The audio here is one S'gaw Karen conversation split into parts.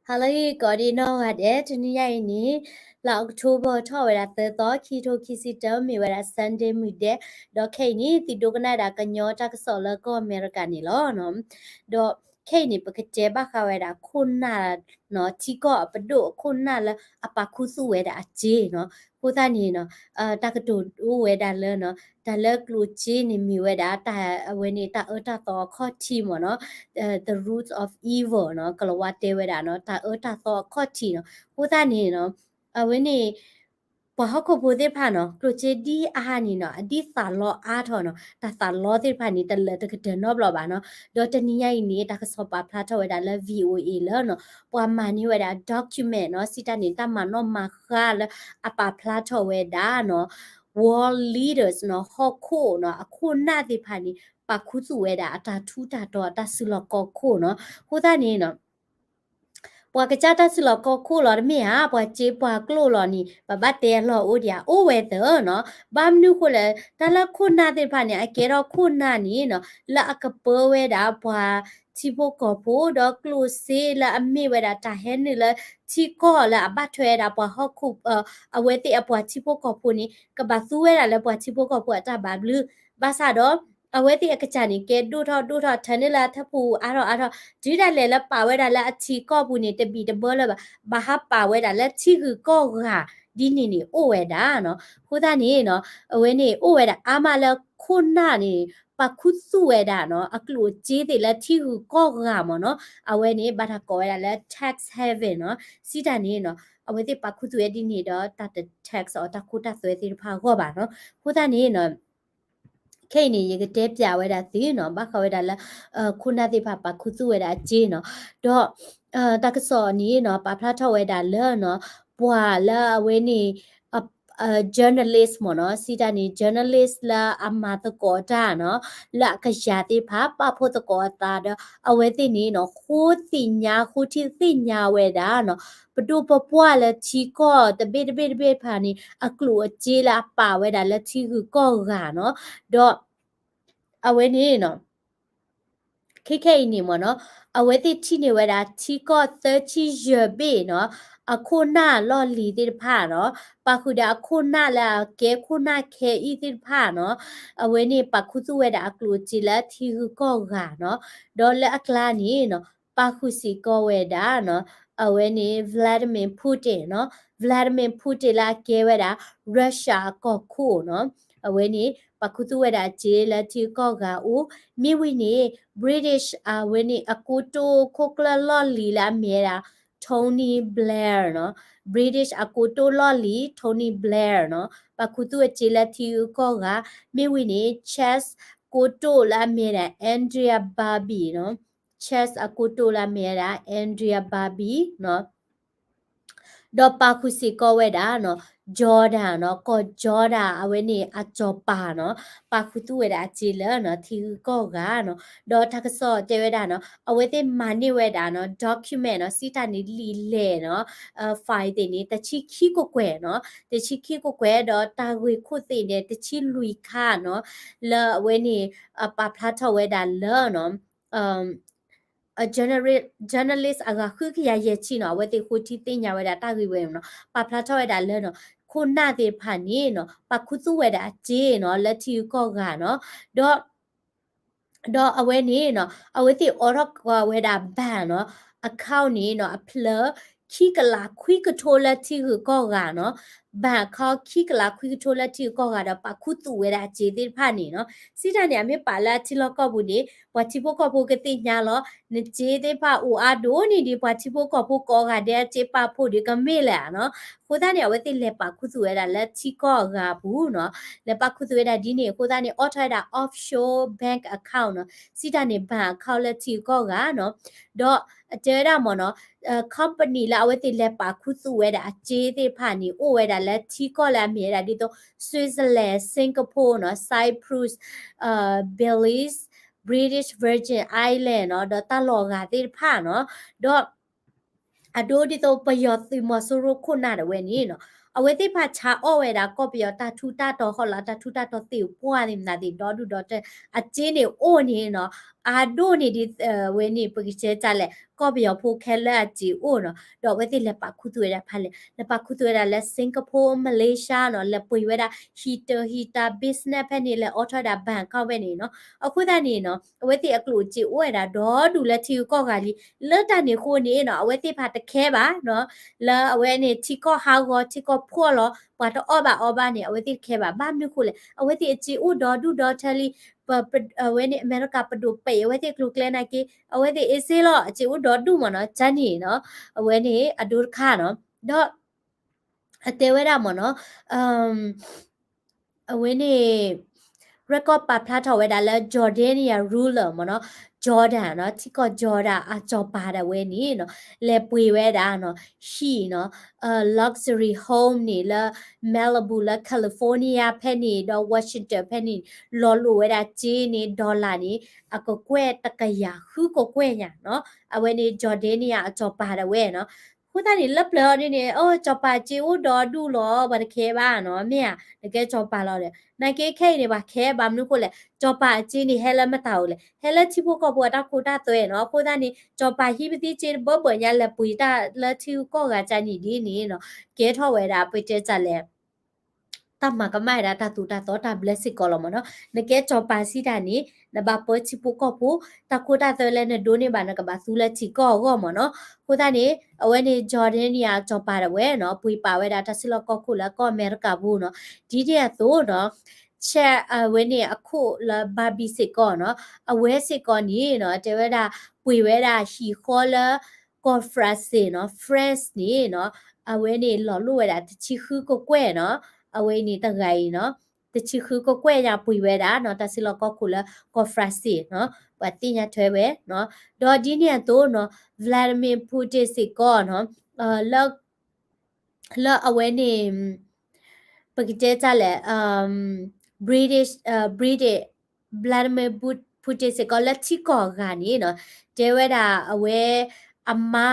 ဟါလၢအဂ့ၤ ကိးဒံနီၢ်ဂၤဒဲး, တနံၤညါအံၤန့ၣ် လါအီးကထိဘၢၣ်ထီၣ်ဝဲဒၣ်သၢသီ ခံထိခံဆံတၢ မ့ၢ်ဝဲဒၣ် Sunday မုၢ်ဒဲး, ဒီးခဲအံၤန့ၣ် သုဒိကနၣ်ဒၣ်ကညီတၢ်ကစီၣ်လၢကီၢ်အမဲရကၤန့ၣ်လီၤ. ဒီးခဲအံၤန့ၣ် ပကတဲဘၣ်ဃးဝဲဒၣ်ခိၣ်နၢ်နီၤ, ထံကီၢ်အပဒိၣ်အခိၣ်နၢ်လၢအပာ်ခူသူၣ်ဝဲဒၣ်အစ့နီၤ. အဃိသတးန့ၣ်နီၤ, တၢ်ကတိၤအိၣ်ဝဲဒၣ်လၢနီၤ, တၢ်လၢကျိၣ်စ့န့ၣ်မ့ၢ်ဝဲဒၣ် တၢ်အဝဲန့ၣ် တၢ်အၢတၢ်သီအခီၣ်ထံးမ့ၢ်နီၤ, the root of evil နီၤ, ကလၤဝါတဲဝဲဒၣ်နီၤ, တၢ်အၢတၢ်သီအခီၣ်ထံးနီၤ. အဃိသတးန့ၣ်နီၤ, အဝဲန့ၣ် ပှၤဟီၣ်ခိၣ်ဖိသ့ၣ်တဖၣ်နီၤ, ကျိၣ်စ့ဒ်အါအါန့ၣ်နီၤ, အဒ်သးလီအါထီၣ်နီၤ, တၢ်သးလီသ့ၣ်တဖၣ်န့ၣ် တလၢာ်တကတၢၢ်နီတဘျီဘၣ်နီၤ. ဒီးတနံၤညါအံၤန့ၣ် တၢ်ကစီၣ်ပာ်ဖျါထီၣ်ဝဲဒၣ်လၢ VOA လၢနီၤ, ပှၤမၤန့ၢ်ဝဲဒၣ် document နီၤ, စံးတၢ်န့ၣ် တၢ်မၤနီၣ်မၤဃါလၢအပာ်ဖျါထီၣ်ဝဲဒၣ်နီၤ, world leaders နီၤ, ဟီၣ်ခိၣ်နီၤ, အခိၣ်နၢ်သ့ၣ်တဖၣ်န့ၣ် ပာ်ခူသူၣ်ဝဲဒၣ်အတၢ်ထူးတၢ်တီၤ အတၢ်စုလီၢ်ခီၣ်ခိၣ်နီၤ. အဃိသတးန့ၣ်နီၤ, ပှၤကစၢ်တၢ်စုလီၢ်ခီၣ်ခိၣ်လီၤတမ့ၢ်ဧါ, ပှၤစ့ပှၤကျိၣ်လီၤန့ၣ် ပဘၣ်တဲအလီၢ်အိၣ်ဒံးဧါ, အိၣ်ဝဲသၢနီၤ. ဘၣ်မနုၤဃိလဲၣ်, တၢ်လၢခိၣ်နၢ်သ့ၣ်တဖၣ်န့ၣ် အကဲထီၣ်ခိၣ်နၢ်န့ၣ်နီၤ, လၢအကပၢဝဲဒၣ်ပှၤထံဖိကီၢ်ဖိ ဒီးကျိၣ်စ့လၢအမ့ၢ်ဝဲဒၣ်တၢ်ဟဲနုာ်လၢထံကီၢ်လၢအဘၣ်ထွဲဝဲဒၣ်ပှၤဟီၣ်ခိၣ်, အဝဲသ့ၣ်အပှၤထံဖိကီၢ်ဖိန့ၣ် ကဘၣ်သူဝဲဒၣ်လၢပှၤထံဖိကီၢ်ဖိအတၢ်ဘၣ်ဘျုး, ဘၣ်ဆၣ်ဒီး အဝဲသ့ၣ်အကစၢ်န့ၣ် ကဲဒိၣ်ထီၣ်ဒိၣ်ထီၣ် ထၢနုာ်လၢအထၢၣ်ပူၤအါထီၣ်အါထီၣ်, တုၤဒၣ်လဲာ်လၢပာ်ဝဲဒၣ်လၢအထံကီၢ်ပူၤန့ၣ် တဘံၣ်တဘၢလၢၤဘၣ်, ဘၣ်ဟးပာ်ဝဲဒၣ်လၢထံဂုၤကီၢ်ဂၤဒ်န့ၣ်န့ၣ် အိၣ်ဝဲဒၣ်နီၤ. အဃိသတးန့ၣ်နီၤ, အဝဲန့ၣ်အိၣ်ဝဲဒၣ်အါမးလၢခိၣ်နၢ်န့ၣ် ပာ်ခူသူၣ်ဝဲဒၣ်နီၤ, အကျိၣ်အစ့သ့ၣ်လၢထံဂုၤကီၢ်ဂၤမ့ၢ်နီၤ, အဝဲန့ၣ် ဘၣ်တၢ်ကိးဝဲဒၣ်လၢ tax haven နီၤ. စံးတၢ်န့ၣ်နီၤ, အဝဲသ့ၣ်ပာ်ခူသူၣ်ဝဲဒ်န့ၣ်ဒီး တၢ်တ tax အီၤတၢ်ခိတၢ်သွဲသ့ၣ်တဖၣ်အဂီၢ်ဘၣ်နီၤ. အဃိသတးန့ၣ်နီၤ, ခဲအံၤန့ၣ် ယကတဲပျးဝဲဒၣ်သုနီၤ, ဘၣ်ဃးဝဲဒၣ်လၢ ခိၣ်နၢ်သ့ၣ်တဖၣ်ပာ်ခူသူၣ်ဝဲဒၣ်အစ့နီၤ. ဒီး တၢ်ကစီၣ်န့ၣ်နီၤ, ပာ်ဖျါထီၣ်ဝဲဒၣ်လၢနီၤ, ပှၤလၢအဝဲန့ၣ် journalist မ့ၢ်နီၤ, စံးတၢ်န့ၣ် journalist လၢအမၤသကိးတၢ်နီၤ, လၢအကယၤသ့ၣ်တဖၣ် ပာ်ဖှိၣ်သကိးအသးဒီး အဝဲသ့ၣ်န့ၣ်နီၤ, ဃိသ့ၣ်ညါ ဃိထံသ့ၣ်ညါဝဲဒၣ်နီၤ, ပဒိၣ်ပပှၢ်လၢထံကီၢ်တဘ့ၣ်တဘ့ၣ်တဘ့ၣ်တဖၣ်န့ၣ် အကျိၣ်အစ့လၢအပာ်ဝဲဒၣ်လၢထံဂုၤကီၢ်ဂၤနီၤ, ဒီး အဝဲန့ၣ်နီၤ, ခဲခဲအံၤန့ၣ်မ့ၢ်နီၤ, အဝဲသ့ၣ်ထံၣ်န့ၢ်ဝဲဒၣ်ထံကီၢ်သၢဆံယဲၢ်ဘ့ၣ်နီၤ, အခိၣ်နၢ်လီၢ်လံၤသ့ၣ်တဖၣ်နီၤ, ပာ်ဃုာ်ဒီးအခိၣ်နၢ်လၢအကဲခိၣ်နၢ်ခဲအံၤသ့ၣ်တဖၣ်နီၤ, အဝဲန့ၣ် ပာ်ခူသူၣ်ဝဲဒၣ်အကျိၣ်အစ့လၢထံဂုၤကီၢ်ဂၤနီၤ, ဒီးလၢအကျါန့ၣ်နီၤ, ပာ်ဃုာ်စ့ၢ်ကီးဝဲဒၣ်နီၤ, အဝဲန့ၣ် Vladimir Putin နီၤ, Vladimir Putin လၢအကဲဝဲဒၣ် Russia အကီၢ်ခိၣ်နီၤ, အဝဲန့ၣ် ပာ်ခူသူၣ်ဝဲဒၣ်အစ့လၢထံဂုၤကီၢ်ဂၤအအိၣ်, မ့ၢ်ဝံၤန့ၣ် British အဝဲန့ၣ် အကိတိၢ်ခိၣ်ကျၢၢ်လီၢ်လံၤလၢအမ့ၢ်ဝဲဒၣ် Tony Blair နီၤ, British အကိတိၢ်လီၢ်လံၤ Tony Blair နီၤ, ပာ်ခူသူၣ်အစ့လၢထံဂုၤကီၢ်ဂၤ, မ့ၢ်ဝံၤန့ၣ် Czech ကိတိၢ်လၢအမ့ၢ်ဝဲဒၣ် Andrea Babby နီၤ, Czech အကိတိၢ်လၢအမ့ၢ်ဝဲဒၣ် Andrea Babby နီၤ ဒီးပာ်ဃုာ်စ့ၢ်ကီးဝဲဒၣ်နီၤ, Jordan နီၤ, ကီၢ် Jordan အဝဲန့ၣ်အစီၤပၤနီၤ, ပာ်ဃုာ်သူၣ်ဝဲဒၣ်အစ့လၢနီၤ, ထံဂုၤကီၢ်ဂၤနီၤ, ဒီးတၢ်ကစီၣ်တဲဝဲဒၣ်နီၤ, အဝဲသ့ၣ်မၤန့ၢ်ဝဲဒၣ်နီၤ, document နီၤ, စံးတၢ်န့ၣ်လံာ်လဲၢ်နီၤ, file သ့ၣ်န့ၣ် တဆံခံကကွဲၢ်နီၤ, တဆံခံကကွဲၢ် ဒီးတၢ်ဂ့ၢ်ခိၣ်သ့ၣ်န့ၣ် တဆံလွံၢ်ခါနီၤ, လၢအဝဲန့ၣ် ပာ်ဖျါထီၣ်ဝဲဒၣ်လၢနီၤ အ journalist အဂၤဃုကယၤယဲၢ်ဆံနီၤ, အဝဲသ့ၣ်ဃိထံသ့ၣ်ညါဝဲဒၣ်တၢ်ဂ့ၢ်ဝဲနီၤ, ပာ်ဖျါထီၣ်ဝဲဒၣ်လၢနီၤ, ခိၣ်နၢ်သ့ၣ်တဖၣ်န့ၣ်နီၤ, ပာ်ခူသူၣ်ဝဲဒၣ်အစ့နီၤ, လၢထံဂုၤကီၢ်ဂၤနီၤ, ဒီး ဒီးအဝဲန့ၣ်နီၤ, အဝဲသ့ၣ်အိးထီၣ်ကွၢ်ဝဲဒၣ် bank နီၤ, account န့ၣ်နီၤ, အဖျၢၣ် ခံကလးခွံကထိလၢထံဂုၤကီၢ်ဂၤနီၤ, bank account ခံကလးခွံကထိလၢထံဂုၤကီၢ်ဂၤဒီး ပာ်ခူသူၣ်ဝဲဒၣ်အစ့သ့ၣ်တဖၣ်န့ၣ်နီၤ, စံးတၢ်န့ၣ် အမ့ၢ်ပာ်လၢအထံလီၢ်ကီၢ်ပူၤန့ၣ် ပှၤထံဖိကီၢ်ဖိကသ့ၣ်ညါလီၤ, နစ့သ့ၣ်တဖၣ်အိၣ်အါဒိၣ်န့ၢ်ဒံး ပှၤထံဖိကီၢ်ဖိကိးဂၤဒဲးအစ့ပာ်ဖှိၣ်ဒီးကမ့ၢ်လဲၣ်နီၤ, အဃိသတးန့ၣ် အဝဲသ့ၣ်လဲၤပာ်ခူသူၣ်ဝဲဒၣ်လၢထံကီၢ်အဂၤအပူၤနီၤ, လဲၤပာ်ခူသူၣ်ဝဲဒၣ်ဒ်န့ၣ် အဃိသတးန့ၣ် အိးထီၣ်ဝဲဒၣ် offshore bank account နီၤ, စံးတၢ်န့ၣ် bank account လၢထံဂုၤကီၢ်ဂၤနီၤ, ဒီးအတဲဝဲဒၣ်မ့ၢ်နီၤ, company လၢအဝဲသ့ၣ်လဲၤပာ်ခူသူၣ်ဝဲဒၣ်အစ့သ့ၣ်တဖၣ်န့ၣ် အိၣ်ဝဲဒၣ်လၢထံကီၢ်လၢအမ့ၢ်ဝဲဒၣ်ဒ်သိး Switzerland, Singapore နီၤ, Cyprus, Belize, British Virgin Island နီၤ, ဒီးတၢ်လီၢ်အဂၤသ့ၣ်တဖၣ်နီၤ, ဒီး အဒိဒ်သိးပယီၤသုးမီၤစိရိၤခိၣ်နၢ်ဒၣ်ဝဲန့ၣ်နီၤ, အဝဲသ့ၣ်တဖၣ်ဆါအီၣ်ဝဲဒၣ်ကီၢ်ပယီၤတၢ်ထူးတၢ်တီၤ ဟီၣ်လာ်တၢ်ထူးတၢ်တီၤသ့ၣ်ပှၢ်သ့ၣ်မနုၤသ့ၣ် ဒီဒူၣ်ဒီတၢၢ် အစ့န့ၣ်အိၣ်န့ၣ်နီၤ, အဒိၣ်န့ၢ်ဒံးဝဲန့ၣ် ပကတဲတၢ်လဲၣ် ကီၢ်ပယီၤဖိခဲလၢာ်အစ့အိၣ်နီၤ, ဒီးအဝဲသ့ၣ်လဲၤပာ်ခူသူၣ်ဝဲဒၣ်ဖဲလဲၣ်, လဲၤပာ်ခူသူၣ်ဝဲဒၣ်လၢ Singapore, Malaysia နီၤ, လဲၤပှ့ၤဝဲဒၣ် ဟံၣ်တၢၢ်ဟံၣ်တၢ် business ဖဲန့ၣ် လဲၤအိးထီၣ်ဝဲဒၣ် Bangkok ဖဲန့ၣ်နီၤ. အဃိသတးန့ၣ်နီၤ အဝဲသ့ၣ်အကျိၣ်အစ့အိၣ်ဝဲဒၣ်ဒီဒူၣ်လၢထံဂုၤကီၢ်ဂၤလံ, လၢတၢ်န့ၣ်အဃိန့ၣ်နီၤ အဝဲသ့ၣ်တဖၣ်တခဲဘၣ်နီၤ, လၢအဝဲန့ၣ်ထံကီၢ်ဟးဂီၤ ထံကီၢ်ဖှီၣ်လီၤ, ပှၤတအီၣ်ဘၣ်အီဘၣ်န့ၣ် အဝဲသ့ၣ်တခဲဘၣ်. ဘၣ်မနုၤဃိလဲၣ်, အဝဲသ့ၣ်အစ့အိၣ်ဒီဒူၣ်ဒီထၢလံ, ပ ပ အဝဲန့ၣ် အမဲရကၤပဒိၣ်ပဲာ်အဝဲသ့ၣ်ကျိၤကျဲနာ်က့ အဝဲသ့ၣ်အ့ၣ်စ့လီၤ, အစ့အိၣ်ဒီဒူၣ်မ့ၢ်နီၤ, ကန့ၣ်နီၤ, အဝဲန့ၣ်အဒိတခါနီၤ, ဒီး အတဲဝဲဒၣ်မ့ၢ်နီၤ, အဝဲန့ၣ် record ပာ်ဖျါထီၣ်ဝဲဒၣ်လၢ Jordanian ruler မ့ၢ်နီၤ, Jordan နီၤ, ထံကီၢ် Jordan အစီၤပၤဒၣ်ဝဲန့ၣ်နီၤ, လဲၤပှ့ၤဝဲဒၣ်နီၤ, ဟံၣ်နီၤ, luxury home န့ၣ်လၢ Malibu လၢ California ဖဲန့ၣ် ဒီး Washington ဖဲန့ၣ် လီၤလိာ်ဝဲဒၣ်စ့န့ၣ် dollar န့ၣ် အကကွဲၢ်တကယၤဃုကကွဲၢ်ညါနီၤ, အဝဲန့ၣ် Jordanian အစီၤပၤဒၣ်ဝဲနီၤ. အဃိသတးန့ၣ် လၢပျၢၤအီၤဒ်န့ၣ် အိ စီၤပၤစ့အိၣ်ဒီဒူၣ်လီၤ ပှၤတခဲဘၣ်နီၤ, မ့ၢ်ဧါ, နကဲစီၤပၤလီၤဒီး နာ်က့ခဲအံၤန့ၣ် ပှၤခဲဘၣ်မနုၤဃိလဲၣ်, စီၤပၤအစ့န့ၣ် ဟဲလၢမတၤဧိၤလဲၣ်, ဟဲလၢထံဖိကီၢ်ဖိအတၢ်ခိတၢ်သွဲနီၤ. အဃိသတးန့ၣ် စီၤပၤဟံးပသံစ့တဘၢဘၢညါ လဲၤပှ့ၤတၢ်လၢထံဂုၤကီၢ်ဂၤကန့ၣ်ဒ်န့ၣ်နီၤ, ကဲထီၣ်ဝဲဒၣ် ပတဲတၢ်လဲၣ် တၢ်မၤကမၣ်ဝဲဒၣ်တၢ်သူတၢ်သီတၢ်ဘျၢစ့ၢ်ကီးလီၤမ့ၢ်နီၤ. နကဲစီၤပၤစံးတၢ်န့ၣ် နဘၣ်ပၢထံဖိကီၢ်ဖိ တၢ်ခိတၢ်သွဲလၢနဒိးန့ၢ်ဘၣ် နကဘၣ်သူလၢထံကီၢ်အဂီၢ်မ့ၢ်နီၤ. အဃိသတးန့ၣ် အဝဲန့ၣ် Jordanian အစီၤပၤဒၣ်ဝဲနီၤ ပှ့ၤပာ်ဝဲဒၣ်တၢ်စုလီၢ်ခီၣ်ခိၣ်လၢကီၢ်အမဲရကၤပူၤနီၤ. ဒ်န့ၣ်အသိးနီၤ Chad အဝဲန့ၣ်အခိၣ်လၢ Barbie စ့ၢ်ကီးနီၤ အဝဲစ့ၢ်ကီးန့ၣ်နီၤ တဲဝဲဒၣ် ပှ့ၤဝဲဒၣ်ဟံၣ်ဃီလၢ ကီၢ် France နီၤ France န့ၣ်နီၤ အဝဲန့ၣ်လီၤလိာ်ဝဲဒၣ်တဆံဃုကကွဲၢ်နီၤ အဝဲအံၤန့ၣ်တဂၤအံၤနီၤ တဆံဃုကကွဲၢ်ညါပှ့ၤဝဲဒၣ်နီၤ တၢ်စုလီၢ်ခီၣ်ခိၣ်လၢကီၢ် France နီၤ ပှၤသ့ၣ်ညါထွဲဝဲနီၤ ဒီးဒ်န့ၣ်အသိးနီၤ Vladimir Putin စ့ၢ်ကီးနီၤ လၢ လၢအဝဲန့ၣ် ပကတဲတၢ်လဲၣ် British British Vladimir Putin စ့ၢ်ကီးလၢထံကီၢ်အဂၤန့ၣ်နီၤ တဲဝဲဒၣ်အဝဲ အမါ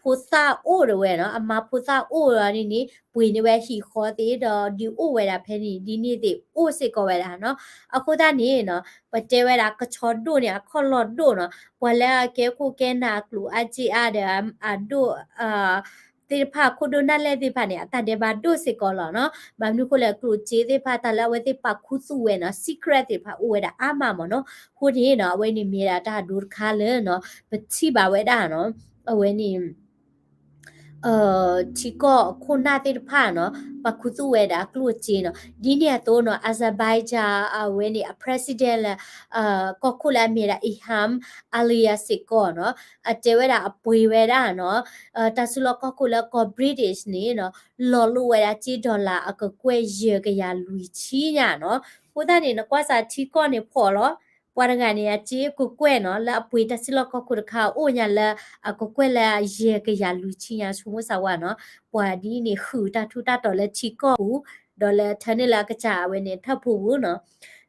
ဖိသၣ်အိၣ်ဒၣ်ဝဲနီၤ အမါဖိသၣ်အိၣ်ဒၣ်န့ၣ်န့ၣ် ပှ့ၤန့ၢ်ဝဲဟံၣ်ဃီသ့ၣ်ဒီးဒုးအိၣ်ဝဲဒၣ်ဖဲန့ၣ် ဒ်န့ၣ်သ့ၣ်အိၣ်စ့ၢ်ကီးဝဲဒၣ်နီၤ အဃိသတးန့ၣ်နီၤ ပတဲဝဲဒၣ်ကဆီဒိၣ်န့ၣ် အခီၣ်လီၢ်ဒိၣ်နီၤ ပှၤလၢအကဲခိၣ်ကဲနၢ်အကျိၣ်အါစ့အါဒီး အဒိၣ် သ့ၣ်တဖၣ် ခိၣ်ဒိၣ်နၢ်လဲၢ်သ့ၣ်တဖၣ်န့ၣ် အတၢ်ဒဲးဘးဒိၣ်စ့ၢ်ကီးလီၤနီၤ. ဘၣ်မနုၤဃိလဲၣ် ကျိၣ်စ့သ့ၣ်တဖၣ် တၢ်လၢအဝဲသ့ၣ်ပာ်ခူသူၣ်ဝဲနီၤ secret သ့ၣ်တဖၣ်အိၣ်ဝဲဒၣ်အါမးမ့ၢ်နီၤ. အဃိန့ၣ်နီၤ အဝဲန့ၣ်မ့ၢ်ဒၣ်တၢ်အဒိတခါလၢနီၤ ပထံၣ်ဘၣ်ဝဲဒၣ်နီၤ အဝဲန့ၣ် ထံကီၢ်ခိၣ်နၢ်သ့ၣ်တဖၣ်နီၤ ပာ်ခူသူၣ်ဝဲဒၣ်ကျိၣ်စ့နီၤ. ဒ်န့ၣ်အသိးနီၤ Azerbaijan အဝဲန့ၣ် အ president လၢ ကီၢ်ခိၣ်လၢအမ့ၢ်ဒၣ် Ilham Aliyev စ့ၢ်ကီးနီၤ အတဲဝဲဒၣ်အပှ့ၤဝဲဒၣ်နီၤ တၢ်စုလီၢ်ခီၣ်ခိၣ်လၢကီၢ် British န့ၣ်နီၤ လီၤလိာ်ဝဲဒၣ်စ့ dollar အကကွဲၢ်ယဲၢ်ကယၤလွံၢ်ဆံညါနီၤ. အဃိသတးန့ၣ် နကွၢ်စးထံကီၢ်န့ၣ်ဖှီၣ်လီၤ. ပှၤတဂၤန့ၣ် အစ့ကကွဲၢ်နီၤ လၢအပှ့ၤတၢ်စုလီၢ်ခီၣ်ခိၣ်တခါအိၣ်ညါလၢ အကကွဲၢ်လၢယဲၢ်ကယၤလွံၢ်ဆံညါ ဆိကမိၣ်စၢ်ဝါနီၤ. ပှၤဒ်န့ၣ် ဃုာ်တၢ်ထူးတၢ်တီၤလၢထံကီၢ်ပူၤ ဒီးလၢထၢန့ၢ်လၢအကစၢ်အဝဲန့ၣ် ထၢၣ်ဖိပူၤနီၤ.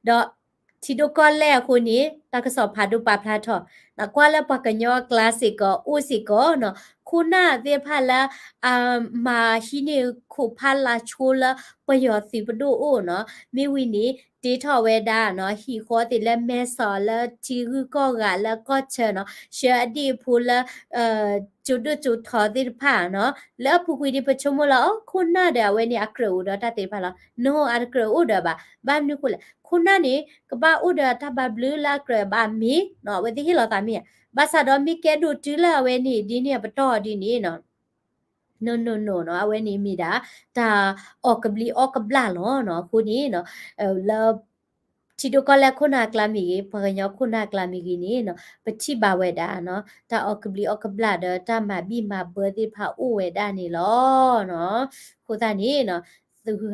ဒီး ထံဒိၣ်ကီၢ်လဲၢ်အဃိန့ၣ် တၢ်ကစီၣ်ဖးဒိၣ်ပာ်ဖျါထီၣ် နကွၢ်လၢပှၤကညီအကျါစ့ၢ်ကီး အိၣ်စ့ၢ်ကီးနီၤ ခိၣ်နၢ်သ့ၣ်တဖၣ်လၢ အမၤဟံးန့ၢ်ခိၣ်ဖးလါဆိလၢပယီၤသုးပဒိၣ်အိၣ်နီၤ မ့ၢ်ဝံၤန့ၣ် တ့ထီၣ်ဝဲဒၣ်နီၤ ဟံၣ်ဃီသ့ၣ်လၢမဲဆီးလၢထံဂုၤကီၢ်ဂၤလၢကီၢ်ဆၢနီၤ ဆှၢအဒ့ၣ်အဖိလၢ ကၠိၤဒိၣ်ကၠိၤထီသ့ၣ်တဖၣ်နီၤ လၢအပူၤကွံာ်ဒ်ပဆိကမိၣ်လီၤ ခိၣ်နၢ်ဒီးအဝဲန့ၣ် အကြၢးအိၣ်ဒီးတၢ်သ့ၣ်တဖၣ်လီၤ. နအိၣ်အတကြၢးအိၣ်ဒီးဘၣ်. ဘၣ်မနုၤဃိလဲၣ် ခိၣ်နၢ်န့ၣ် ကဘၣ်အိၣ်ဒီးတၢ်ဘၣ်ဘျုးလၢအကြၢးဘၣ်မ့ၢ်နီၤ အဝဲသ့ၣ်ဟ့ၣ်လီၤသးမ့ၢ်ဧါ. ဘၣ်ဆၣ်ဒီးမ့ၢ်ကဲဒိၣ်တုၤလၢအဝဲန့ၣ် ဒ်န့ၣ်အပတီၢ်ဒ်န့ၣ်နီၤ no no no နီၤ အဝဲန့ၣ်မ့ၢ်ဒၣ် တၢ်အီၣ်ကဘျံးအီၣ်ကဘျၣ်လီၤနီၤ. အဃိန့ၣ်နီၤ လၢ ထံဒိၣ်ကီၢ်လဲၢ်ခိၣ်နၢ်အကျါမ့ၢ်ဂ့ၤ ပှၤကညီခိၣ်နၢ်အကျါမ့ၢ်ဂ့ၤန့ၣ်နီၤ ပထံၣ်ဘၣ်ဝဲဒၣ်နီၤ တၢ်အီၣ်ကဘျံးအီၣ်ကဘျၣ်ဒီးတၢ်မၤဘံၣ်မၤဘၢသ့ၣ်တဖၣ်အိၣ်ဝဲဒၣ်န့ၣ်လီၤနီၤ. အဃိသတးန့ၣ်နီၤ သုဟးဂီၤ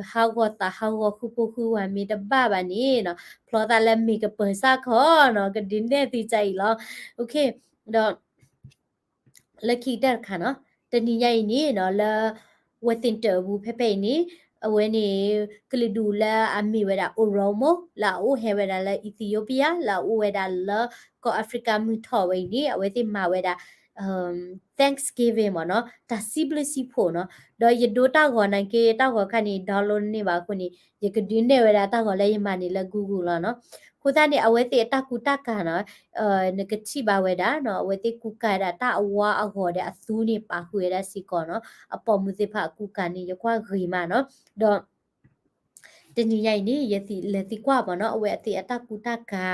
သးဟးဂီၤဃုဖိဃုဝၤမ့ၢ်တဘၣ်ဘၣ်န့ၣ်နီၤ ဖျီသးလၢမ့ၢ်ကပၢၤစၢ်ခီနီၤ ကဒုးနဲၣ်သုကအံၤလီၤ. ဒီး လၢခံကတၢၢ်တခါနီၤ တနံၤညါအံၤန့ၣ်နီၤ လၢ Washington အပူၤဖဲဖဲအံၤန့ၣ် အဝဲန့ၣ် ကလုာ်ဒူၣ်လၢအမ့ၢ်ဝဲဒၣ် Oromo လၢအအိၣ်ဟဲဝဲဒၣ်လၢ Ethiopia လၢအအိၣ်ဝဲဒၣ်လၢကီၢ် Africa မုၢ်ထီၣ်ဝဲအံၤန့ၣ် အဝဲသ့ၣ်မၤဝဲဒၣ် Thanksgiving မ့ၢ်နီၤ, တၢ်စံးဘျုးစံးဖှိၣ်နီၤ. ဒီးယဒိတၢ်ဂီၤနာ်က့ တၢ်ဂီၤခါန့ၣ် download န့ၢ်ဘၣ်အဃိန့ၣ် ယကဒုးနဲၣ်ဝဲဒၣ်တၢ်ဂီၤလၢယမၤန့ၣ်လၢ Google လီၤနီၤ. အဃိသတးန့ၣ် အဝဲသ့ၣ်အတၢ်ကူတၢ်ကၤနီၤ, နကထံၣ်ဘၣ်ဝဲဒၣ်နီၤ, အဝဲသ့ၣ်ကူကၤဝဲဒၣ်တၢ်အဝါအဂီၤဒီးအသူန့ၣ် ပာ်ဃုာ်ဝဲဒၣ်စ့ၢ်ကီးနီၤ. အပိာ်မုၣ်သ့ၣ်တဖၣ်အကူကၤန့ၣ် ယကွၢ်ဂ့ၤမးနီၤ. ဒီး တနံၤညါအံၤန့ၣ် ယသ့ၣ်လဲၤသံကွၢ်မ့ၢ်နီၤ, အဝဲသ့ၣ်အတၢ်ကူတၢ်ကၤ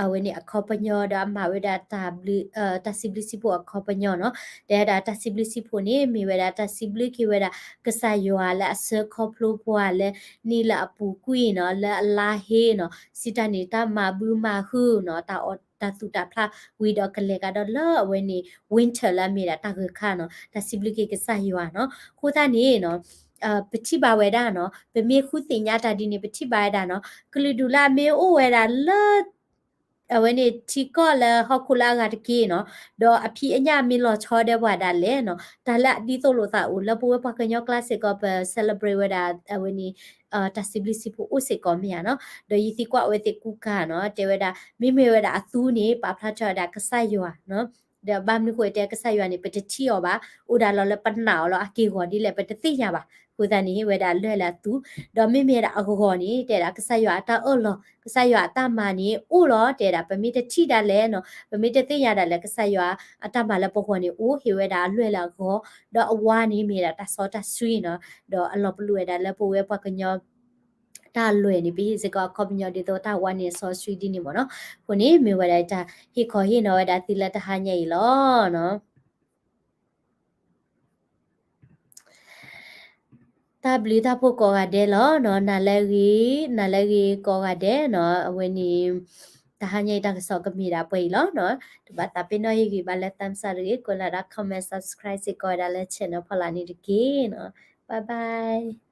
အဝဲန့ၣ်အခီပညီ ဒီးအမၤဝဲဒၣ် တၢ်စံးဘျုးစံးဖှိၣ်အခီပညီနီၤ. တဲဝဲဒၣ်တၢ်စံးဘျုးစံးဖှိၣ်န့ၣ် မ့ၢ်ဝဲဒၣ်တၢ်စံးဘျုးက့ၤဝဲဒၣ် ကစၢ်ယွၤလၢအဆှၢခီဖျိပှၤလၢ နံၣ်လၢအပူၤကွံာ်နီၤ, လၢအလါဟ့နီၤ, စံးတၢ်န့ၣ် တၢ်မၤဘုမၤဟုၣ်နီၤ, တၢ်အီၣ်တၢ်သူၣ်တၢ်ဖျးဝံၤဒီးကလဲၤကဒီးလၢအဝဲန့ၣ် winter လၢအမ့ၢ်ဒၣ်တၢ်ဂၢၢ်ခါနီၤ, တၢ်စံးဘျုးက့ၤကစၢ်ယွၤနီၤ. အဃိသတးန့ၣ်နီၤ ပထံၣ်ဘၣ်ဝဲဒၣ်နီၤ, ပမ့ၢ်ဃုသ့ၣ်ညါတၢ်ဒ်န့ၣ် ပထံၣ်ဘၣ်ဝဲဒၣ်နီၤ, ကလုာ်ဒူၣ်လၢအမ့ၢ်အိၣ်ဝဲဒၣ်လၢ အဝဲန့ၣ်ထံကီၢ်လၢဟီၣ်ခိၣ်လၢအဂၤတက့ၢ်နီၤ, ဒီးအဖံးအညၣ်မ့ၢ်လီၤဆီဒၣ်ပှၤဒၣ်လဲာ်နီၤ, တၢ်လၢအဒ်သိးလိာ်သးအိၣ်လၢပဝဲပှၤကညီကျါစ့ၢ်ကီး ပ celebrate ဝဲဒၣ် အဝဲန့ၣ် တၢ်စံးဘျုးစံးဖှိၣ်အိၣ်စ့ၢ်ကီးမ့ၢ်ဧါနီၤ. ဒီးယသံကွၢ်အဝဲသ့ၣ်ကူကၤနီၤ, တဲဝဲဒၣ် မ့မ့ၢ်ဝဲဒၣ်အသူန့ၣ် ပာ်ဖျါထီၣ်ဝဲဒၣ်ကစၢ်ယွၤနီၤ. ဒီးဘၣ်မနုၤအဃိတဲကစၢ်ယွၤန့ၣ် ပတထံၣ်အီၤဘၣ်, အိၣ်ဒၣ်လီၤလၢပနာ်အီၤလီၤ, အက့ၢ်အဂီၤဒ်လဲၣ် ပတသ့ၣ်ညါဘၣ်. အဃိသတးန့ၣ် ဝဲဒၣ်အလွဲၢ်လၢအသူ, ဒီးမ့မ့ၢ်ဒၣ်အဂီၤန့ၣ် တဲဒၣ်ကစၢ်ယွၤအတၢ်အၢၣ်လီၤ, ကစၢ်ယွၤအတၢ်မၤန့ၣ် အိၣ်လီၤ, တဲဒၣ် ပမ့ၢ်တထံၣ်ဒၣ်လဲာ်နီၤ, ပမ့ၢ်တသ့ၣ်ညါဒၣ်လဲာ်ကစၢ်ယွၤအတၢ်မၤလၢပဂီၢ်န့ၣ် အိၣ်ဟ့ၣ်ဝဲဒၣ်အလွဲၢ်လၢအဂီၤ, ဒီးအဝါန့ၣ်မ့ၢ်ဒၣ်တၢ်စီတၢ်ဆှံနီၤ, ဒီးအလီၤပလိာ်ဝဲဒၣ်လၢပဝဲပှၤကညီ တၢ်လွဲၢ်န့ၣ် ပဟ့ၣ်စ့ၢ်ကီးအခီပညီဒ်သိးတၢ်ဝါန့ၣ်အစီဆှံဒ်န့ၣ်မ့ၢ်နီၤ. အဃိန့ၣ် မ့ၢ်ဝဲဒၣ်တၢ်ဟ့ၣ်ခီဟ့ၣ်နီၤဝဲဒၣ်သုလၢတဟါညါအံၤလီၤနီၤ. တၢ်ဘျုးတၢ်ဖှိၣ်ကိးဂၤဒဲးလီၤနီၤ, နၤလၢအဂ့ၤ, နၤလၢအဂ့ၤကိးဂၤဒဲးနီၤ, အဝဲန့ၣ် တဟါညါအံၤတၢ်ကစီၣ်ကမ့ၢ်ဒၣ်ပှဲၤအံၤလီၤနီၤ. တဘၣ်သးပ့ၤနီၣ်ဟ့ၣ်ဂံၢ်ဘါလၢ thumbs up တဂ့ၤ, ကွဲးလီၤဒၣ် comment subscribe စ့ၢ်ကီးဝဲဒၣ်လၢ channel ဖီလာ်န့ၣ်တက့ၢ်နီၤ. Bye bye.